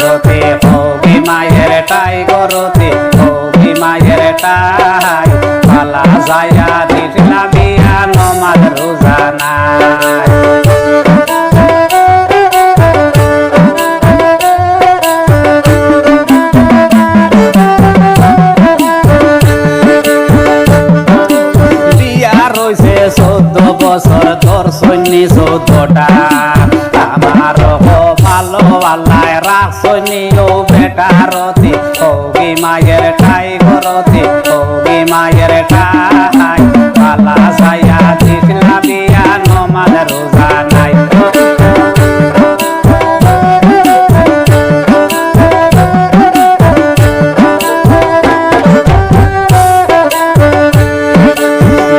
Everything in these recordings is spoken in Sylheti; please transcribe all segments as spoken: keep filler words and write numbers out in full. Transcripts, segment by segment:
রতি, হউগি মায়ের ঠাই গো রতি, হউগি মায়ের ঠাই। বালা চাইয়া দিস না বিয়া, নমাজ রোজা নাই। বিয়া রইছে চৌদ্দ বছর, ধরছইন নি চৌদ্দটা। আমার কপালো আল্লায় রাখছইন নি অউ বেটা রতি, হউগি মায়ের ঠাই গো রতি, হউগি মায়ের ঠাই। বালা চাইয়া দিস না বিয়া, নমাজ রোজা নাই।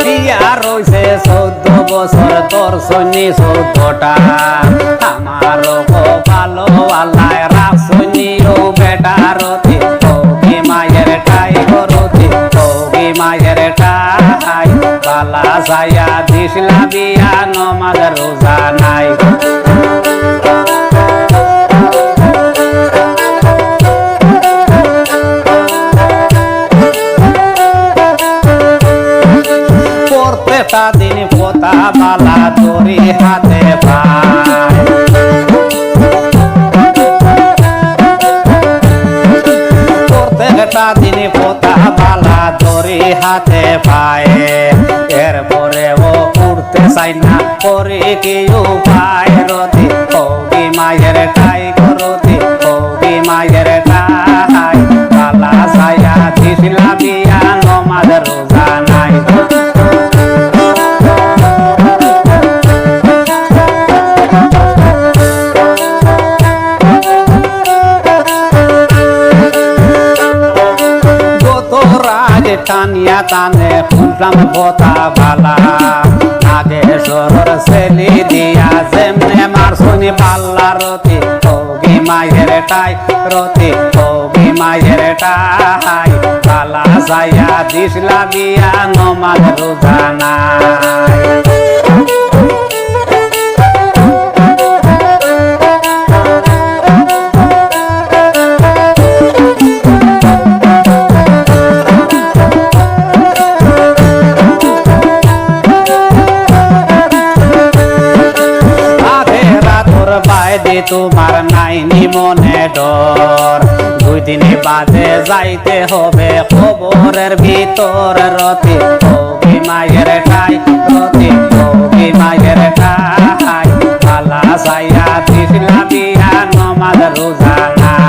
বিয়া রইছে চৌদ্দ বছর, ধরছইন নি চৌদ্দটা। আমার কপালো আল্লায় রাখছইন নি অউ বেটা রতি, হউগি মায়ের ঠাই গো রতি, হউগি মায়ের ঠাই। বালা চাইয়া দিস না বিয়া, নমাজ রোজা নাই। প্রত্যেকটা দিন ফোতা বালা ধরি হাতে পায়। প্রত্যেকটা দিন ফোতা বালা ধরি হাতে পায়। এরপরেও উঠতে চাই না, করি কি উপায় রতি, হউগি মায়ের ঠাই গো রতি, হউগি মায়ের ঠাই। বালা চাইয়া দিস না বিয়া, নমাজ রোজা নাই। গত রাত টানিয়া তানে হুনলাম কথা বালা, নাগেশ্বরর ছেলে দিয়া যেমনে মারছইন বালা রতি, হউগি মায়ের ঠাই রতি, হউগি মায়ের ঠাই। বালা চাইয়া দিস না বিয়া, নমাজ রোজা নাই। আখেরাতর বায়দি তুমার নাই নি মনে ডর, দুই দিন বাদে যাইতে হবে কবরের ভিতর রতি, হউগি মায়ের ঠাই রতি, হউগি মায়ের ঠাই। বালা চাইয়া দিস না বিয়া, নমাজ রোজা নাই।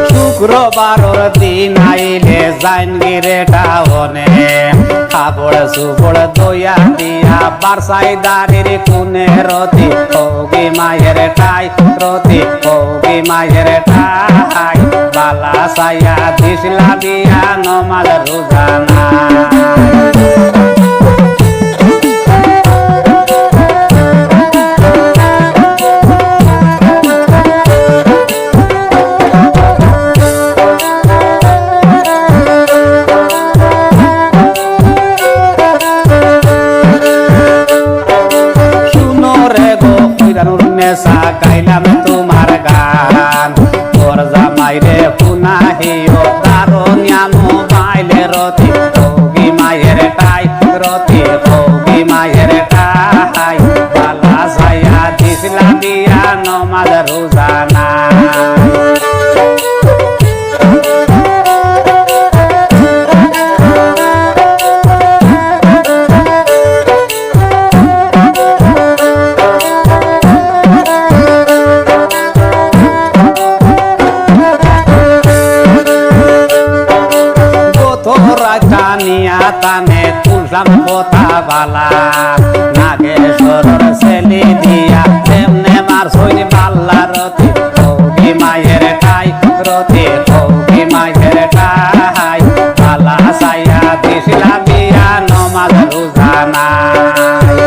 শুক্রবারর দিন আইলে যাইনগিরে টাউনে, কাপড় চুপড় ধইয়া দিয়া বারসাই দাড়ির কুনে রতি, হউগি মায়ের ঠাই রতি, হউগি মায়ের ঠাই। বালা চাইয়া দিস না বিয়া, নমাজ রোজা নাই। শুনো রে গো, কইরানুর নেশা গাইলাম তুমার গান। তোর জামাইরে হুনাইও, তারো নিয়ানো বাইলে রতি, হউগি মায়ের ঠাই রতি, হউগি মায়ের ঠাই। বালা চাইয়া দিস না বিয়া, নমাজ রোজা নাই। গত রাইত টানিয়া তানে তুললাম কথা বালা, নাগেশ্বরর ছেলে দিয়া তেমনে মারছইন বালা রতি, হউগি মায়ের ঠাই রতি, হউগি মায়ের ঠাই। বালা চাইয়া দিস না বিয়া, নমাজ রোজা নাই।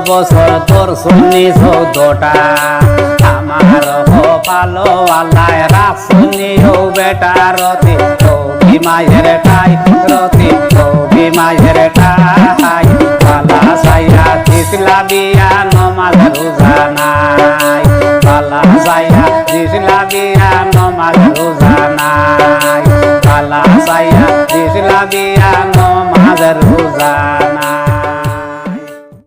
বছর ধরছুনি চৌদ্দটা, আমার কপালো আল্লায় রাখছুনি ও বেটা রতি, রবি মায়ের ঠাই রতি, রবি মায়ের ঠাই। বালা চাইয়া দিছলা বিয়া, নমাজ রোজা নাই। বালা চাইয়া দিছলা বিয়া, নমাজ রোজা নাই। বালা চাইয়া দিছলা বিয়া, নমাজ রোজা নাই।